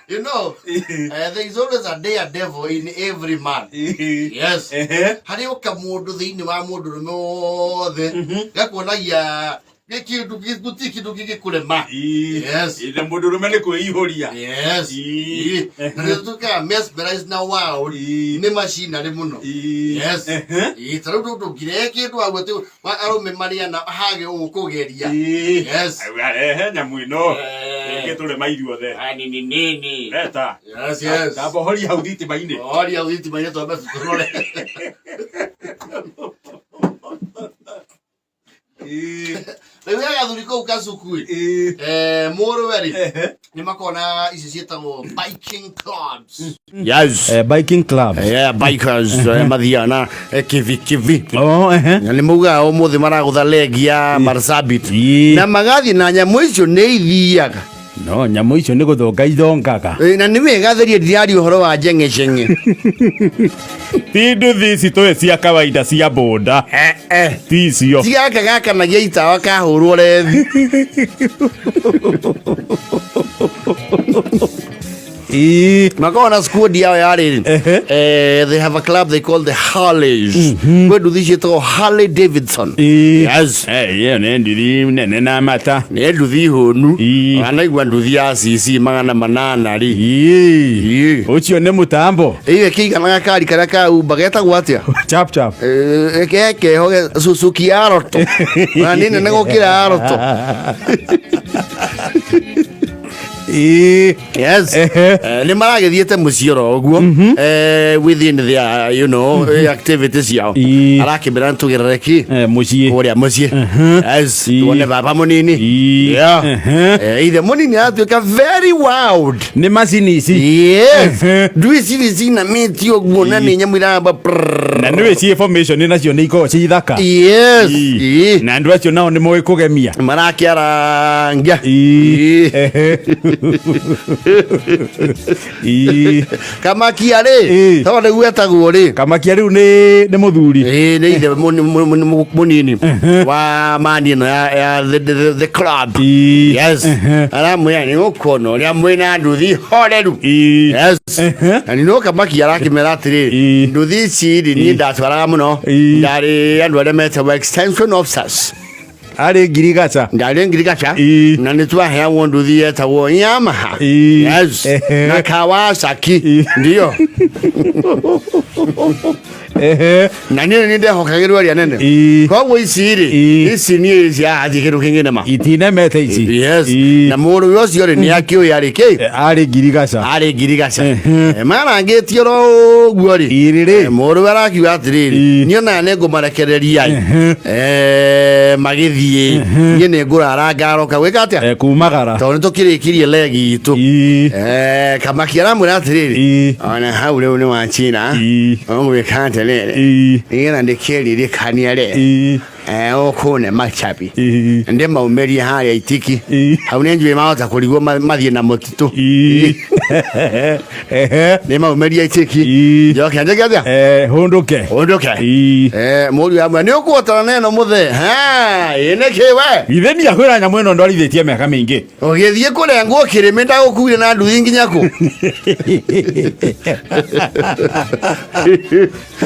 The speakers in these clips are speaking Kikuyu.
There is always a daredevil in every man. Yes. Harĩ o kamũndũ thĩinĩ wa mũndũrũme wothe gakuonagia gĩkĩndũ gũtirĩ kĩndũ gĩgĩkũrema. Yes. Ĩ, na mũndũrũme nĩ kwĩihũria. Yes. Ĩ. Na nĩ tũkaga mesmerized na wow nĩ macinarĩ mũno. Yes. Ĩ, ta rĩu ndũngĩrehe kĩndũ hau atĩ arũme marĩa na hage ũkũgeria. Yes. Arehe nyamũ ĩno. Eh. Rĩngĩ tũrema ithuothe. Ani ni nini. Leta. Yes. Ndamba horia hau thitima-inĩ. Horia thitima-inĩ twambe tũrore. Rĩu he gathuri kũu kacukui. Eh, mũrũwe rĩ nĩ makona ici ciĩtagwo biking clubs. Yes. Biking club. Yeah, bikers mathiaga na kibikibi. Oh, ehe. Na nĩ maugaga ũmũthĩ maragũtha legi ya Marsabit. Ii. Na magathiĩ na nyamũ icio nĩ ithiaga. No nyamũ icio nĩ gũthonga ithongaga. Na nĩ wega therie ndiraria ũhoro wa njeng'eceng'e. Ti nduthi ici tũĩ cia kawaida cia boda. Ti icio. Ti gaka gakanagia itawa kahũrwo rethi. Ii. Makoragwo na squad yao ya rĩrĩ. Ehe. They have a club they call the Harleys. Kwĩ nduthi ciĩtagwo Harley Davidson. Ii. Yes. Ĩyo nĩ nduthi nene na mata. Nĩ nduthi hũnu. Ii. Wanaigua nduthi ya CC 800 rĩ. Ii. Ii. Ũcio nĩ mũtambo. Ĩyo ĩkĩigana gakari karĩa ka Uber getagwo atĩa? Chap chap. Kekeho Suzuki Aroto. Na nĩ nene gũkĩra Aroto. Ii. Yes. Ehe. Nĩ maragĩthiĩte mũciĩ oro ũguo within their activities ciao. Ii. Arakĩmĩra nĩtũgerere ki Mũciĩ. kũrĩa mũciĩ. Yes. Ii. Tuone baba mũnini. Ii. Yeah. Ehe. Ithe mũnini aratuĩka very wild. Nĩ macini ici. Yes. Ehe. Ndui ici cinamĩtie ũguo na nĩ nyamũ iramba prrrr. Na nĩwĩ ciĩ formation nacio nĩ ikoragwo ciĩ thaka. Yes. Ii. Ii. Na andũ acio nao nĩ moĩ kũgemia. Marakĩarangia. Ii. Ii. Ehe. Ii. Kamakia rĩ Ii. tondũ nĩguo etagwo rĩ. Kamakia rĩu nĩ mũthuri. Ĩĩ nĩ ithe mũnini wa mani ĩno ya the club. Ii. Yes. Ehe. Aramwĩra nĩ gũkuona ũrĩa mwĩna nduthi horeru. Ii. Yes. Ehe. Na nĩ no Kamakia arakĩmera atĩrĩrĩ Ii. nduthi ici rĩ niĩ ndatwaraga mũno Ii. ndarĩ andũ arĩa metagwo extension officers. Arĩ ngirigaca. Ndarĩ ngirigaca Ii. na nĩ twaheagwo nduthi yetagwo Yamaha. Ii. Yes. Ehe. Na Kawasaki. Ii. Ndio. Ehe. Na niĩ nĩ ndehokagĩrwo ĩrĩa nene. Ii. Koguo ici rĩ Ii. ici niĩ ciathiĩ kĩndũ kĩngĩ nema. Itinemete ici. Yes. Ii. Na mũrũwe ũcio rĩ nĩ akĩũĩ arĩ kĩ Arĩ ngirigaca. arĩ ngirigaca. Ehe. Marangĩtie oro ũguo rĩ. Iri rĩ. Mũrũwe arakiuga atĩrĩrĩ Ii. niĩ ona nĩ ngũmarekereria ĩ. Ehe. Magĩthiĩ niĩ nĩ ngũrara ngaroka gwĩka atĩa Kumagara. tondũ nĩ tũkĩrĩkirie legi itũ. Ii. Kamaki aramwĩra atĩrĩrĩ Ii. ona hau rĩu nĩ wachina Ii. ũgwĩka atĩrĩrĩ Ii. nĩgetha ndĩkĩririkania rĩ Ii. Ũkũne machabi Ii. ndĩmaumĩrie harĩa itiki Ii. hau nĩ njũĩ mahota kũrigwo mathiĩ na mũtitũ. Ii. Ehe. Nĩmaumĩrie itiki Ii. njoke njĩke atĩa Hũndũke. ũndũke. Ii. Mũriũ amwe nĩ ũkũhotana na ĩno mũthee Ha, ĩ nĩkĩ we Ithe ndiakwĩra nyamũ ĩno ndwarithĩtie mĩaka mĩingĩ. Ũgĩthiĩ kũrengwo kĩrĩmĩ ndagũkuire na nduthi nginya kũ.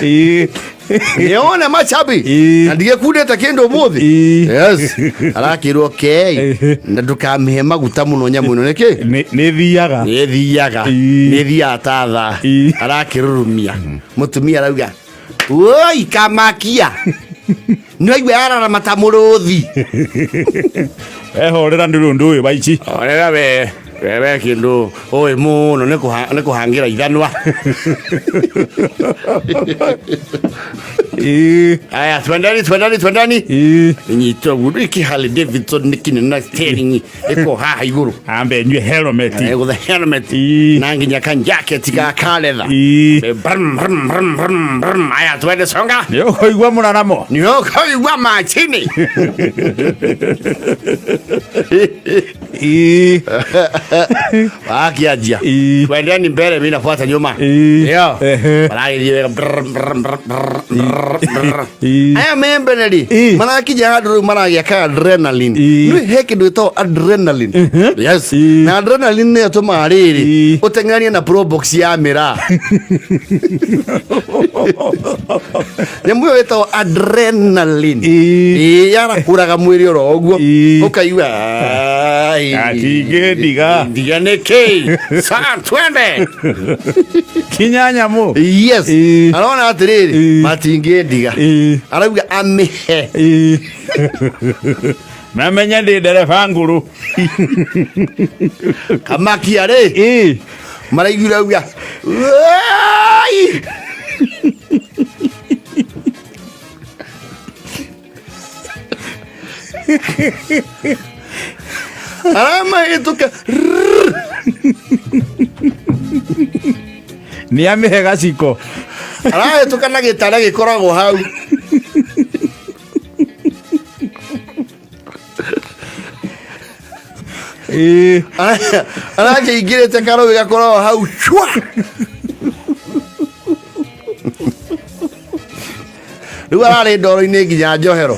Ii. Nĩone machabi Ii. na ndigĩkundĩte kĩndũ ũmũthĩ. Ii. Yes. Arakĩrwo kei na ndũkamĩhe maguta mũno nyamũ ĩno nĩkĩ Nĩ thiaga. Nĩ thiaga. Ii. Nĩ thiaga ta thaa. Ii. Arakĩrurumia mũtumia arauga woi Kamakia nĩwaigua yararama ta mũrũthi. Ehorera nĩ ũndũ ũyũ wa ici. Orera we wewe kĩndũ ũĩ mũno nĩ kũhangĩra ithanwa. Ii. Aya, twendani twendani twendani. Ii. Nyitwo guo iki Harley Davidson nĩ kĩnene na steering ĩko haha igũrũ. Ambe nyue helmet. Gũthe helmet Ii. na nginya ka jacket ga kaletha. Ii. Brum, brum, brum, brum, brum. Aya, twende songa. Nĩ ũkũigua mũraramo. Nĩ ũkũigua machini. Ii. Wakianjia Ii. twendeni mbere, mimi nafuata nyuma. Ii. Ndio Ehe. maragĩthiĩ wega. Brr, brr, brr, brr, brr. Ĩĩ. Aya me mbere rĩ, Ĩĩ. marakinya handũ rĩu maragĩa ka adrenaline. Ĩĩ. Nĩ he kĩndũ gĩtagwo adrenaline. Yes. Ĩĩ. Na adrenaline nĩyo ĩtũmaga rĩrĩ Ĩĩ. ũteng'eranie na probox ya mĩraa. Nyamũ ĩyo ĩtagwo adrenaline. Ĩĩ. Ĩĩ, yarakũraga mwĩrĩ oro ũguo. Ĩĩ. Ũkaigua "Ai, Atingĩndiga." Ndiga nĩkĩ? Saa twende. Kinya nyamũ. Yes. Ĩĩ. Arona atĩrĩrĩ, Ĩĩ. matingĩndiga. Ĩĩ. Arauga amĩhe. Ĩĩ. Mamenye ndĩ ndereba ngũrũ. Kamakia rĩ, Ĩĩ. maraiguire auga "Wai!" Aramahĩtũka. Nĩ amĩhe gaciko. Arahĩtũka na gĩtara gĩkoragwo hau. Ĩĩ. Arakĩingĩrĩte karũĩ gakoragwo hau cwa. Rĩu ararĩ ndoro-inĩ nginya njohero.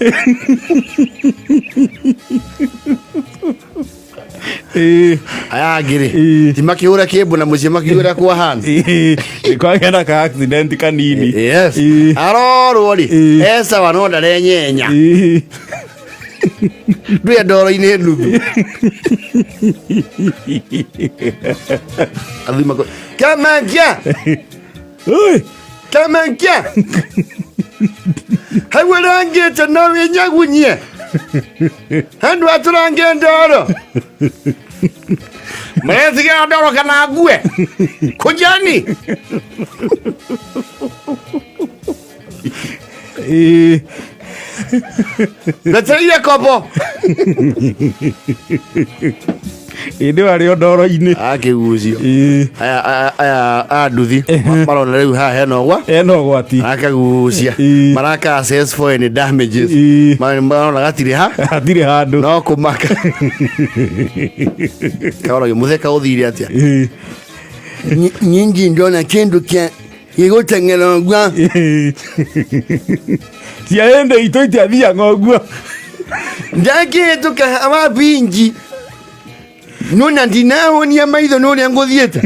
Ĩĩ. Aya angĩ rĩ, Ĩĩ. ti makĩhũra kĩmbu na mũciĩ makiuga kwahana. Ĩĩ. Nĩ kwagĩa na ka accident kanini. Yes. Ĩĩ. Arorwo rĩ, Ĩĩ. esawa no ndarenyenya. Ĩĩ. Ndwĩ ndoro-inĩ nuthu. Athuri mako Kamakia! Ũi. Kamakia! Hau ũrangĩte no wĩnyagunyie. Handũ atũrange ndoro. Maretigira ndoro kana ngue. Kujani. Ĩĩ. Ndetereire kobo. Ĩndĩ warĩ o ndoro-inĩ. Akĩgucio. Ĩĩ. Aya aya aya aya nduthi marona rĩu haha hena ũgwa. Ena ũgwati. Marakagucia. Ĩĩ. Maraka assess for any damages. Ĩĩ. Marona gatirĩ ha. Hatirĩ handũ. No kũmaka. Kaoragio mũtheka ũthire atĩa? Ĩĩ. Nyingi ndona kĩndũ kĩa gĩgũteng'era ũguo. Ĩĩ. Cia hĩndĩ itũ itiathiaga ũguo. Ndakĩhĩtũka wabinji nona ndinahonia maitho nĩ ũrĩa ngũthiĩte.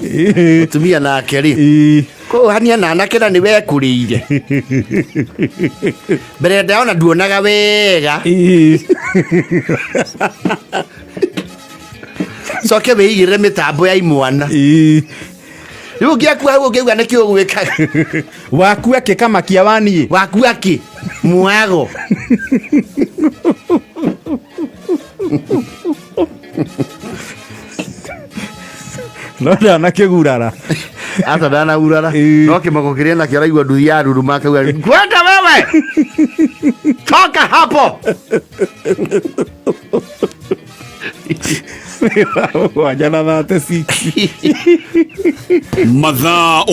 Ĩĩ. Mũtumia nake rĩ, Ĩĩ. kũhania na anake na nĩ wekũrĩire mbere ndayona nduonaga wega. Ĩĩ. Coke wĩigĩrĩre mĩtambo ya imwana. Ĩĩ. Rĩu ũngĩakua hau ũngĩauga nĩkĩ ũgwĩkaga. Waku akĩ kamakia waniĩ. Waku akĩ mwago. No ndanakĩgurara. Ata ndanagurara. Ĩĩ. No kĩmako kĩrĩa nakĩo araigua nduthi ya ruruma akauga kwenda wewe toka hapo. Mũgwanja na 36. Mathaa.